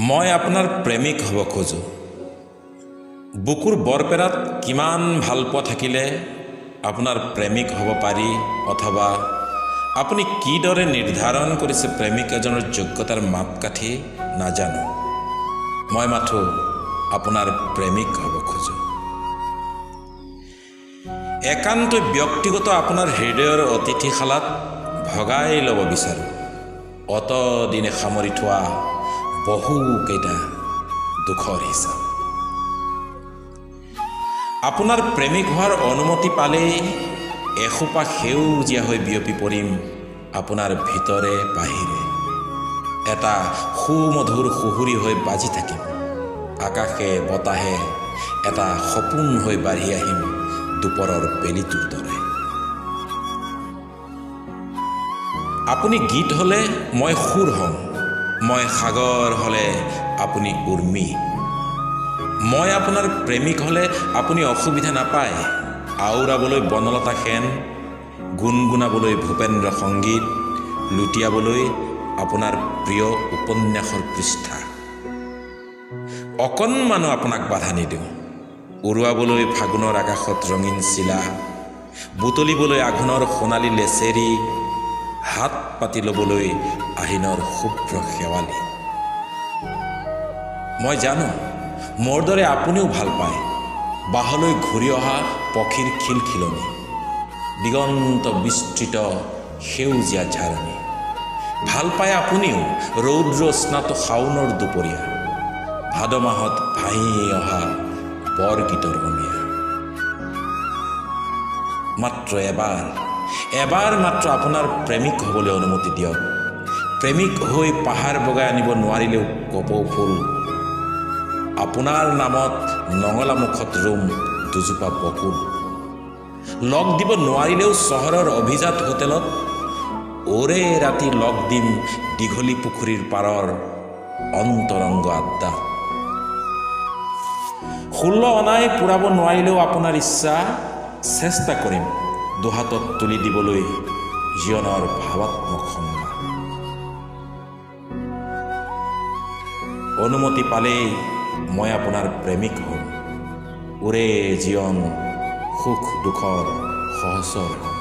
মই আপোনাৰ প্ৰেমিক হ'ব খোজোঁ। বুকুৰ বৰপেৰাত কিমান ভালপোৱা থাকিলে আপোনাৰ প্ৰেমিক হ'ব পাৰি, অথবা আপুনি কিদৰে নিৰ্ধাৰণ কৰিছে প্ৰেমিক এজনৰ যোগ্যতাৰ মাপকাঠি নাজানো। মই মাথোঁ আপোনাৰ প্ৰেমিক হ'ব খোজোঁ। একান্ত ব্যক্তিগত আপোনাৰ হৃদয়ৰ অতিথিশালাত ভগাই ল'ব বিচাৰোঁ অতদিনে সামৰি থোৱা বহুকেইটা দুখৰ হিচাপ। আপোনাৰ প্ৰেমিক হোৱাৰ অনুমতি পালেই এসোপা সেউজীয়া হৈ বিয়পি পৰিম আপোনাৰ ভিতৰে বাহিৰে। এটা সুমধুৰ সুহুৰি হৈ বাজি থাকিম আকাশে বতাহে, এটা সপোন হৈ বাঢ়ি আহিম দুপৰৰ বেলিটোৰ দৰে। আপুনি গীত হ'লে মই সুৰ হ'ম, মই সাগৰ হ'লে আপুনি উৰ্মি। মই আপোনাৰ প্ৰেমিক হ'লে আপুনি অসুবিধা নাপায় আওৰাবলৈ বনলতা সেন, গুণগুণাবলৈ ভূপেন্দ্ৰ সংগীত, লুটিয়াবলৈ আপোনাৰ প্ৰিয় উপন্যাসৰ পৃষ্ঠা। অকণমানো আপোনাক বাধা নিদিওঁ উৰুৱাবলৈ ফাগুনৰ আকাশত ৰঙীন চিলা, বুটলিবলৈ আঘোণৰ সোণালী লেচেৰি, হাত পাতি ল'বলৈ আহিনৰ শুভ্ৰ শেৱালি। মই জানো মোৰ দৰে আপুনিও ভাল পায় বাহলৈ ঘূৰি অহা পক্ষীৰ খিলখিলনি, দিগন্ত বিস্তৃত সেউজীয়া ঝাৰণি। ভাল পায় আপুনিও ৰৌদ্ৰ স্নাত শাওনৰ দুপৰীয়া, ভাদ মাহত ভাঁহি অহা বৰগীতৰ অমিয়া। মাত্ৰ এবাৰ, এবাৰ মাত্ৰ আপোনাৰ প্ৰেমিক হ'বলৈ অনুমতি দিয়ক। প্ৰেমিক হৈ পাহাৰ বগাই আনিব নোৱাৰিলেও কপৌ ফুল, আপোনাৰ নামত নঙলা মুখত ৰুম দুজোপা বকুল। লগ দিব নোৱাৰিলেও চহৰৰ অভিজাত হোটেলত ওৰে ৰাতি লগ দিম দীঘলী পুখুৰীৰ পাৰৰ অন্তৰংগ আড্ডা। 16 অনাই পূৰাব নোৱাৰিলেও আপোনাৰ ইচ্ছা চেষ্টা কৰিম দুহাতত তুলি দিবলৈ জীৱনৰ ভাৱাত্মক সংজ্ঞা। অনুমতি পালেই মই আপোনাৰ প্ৰেমিক হ'ম, ওৰে জীৱন সুখ দুখৰ সহচৰ হ'ম।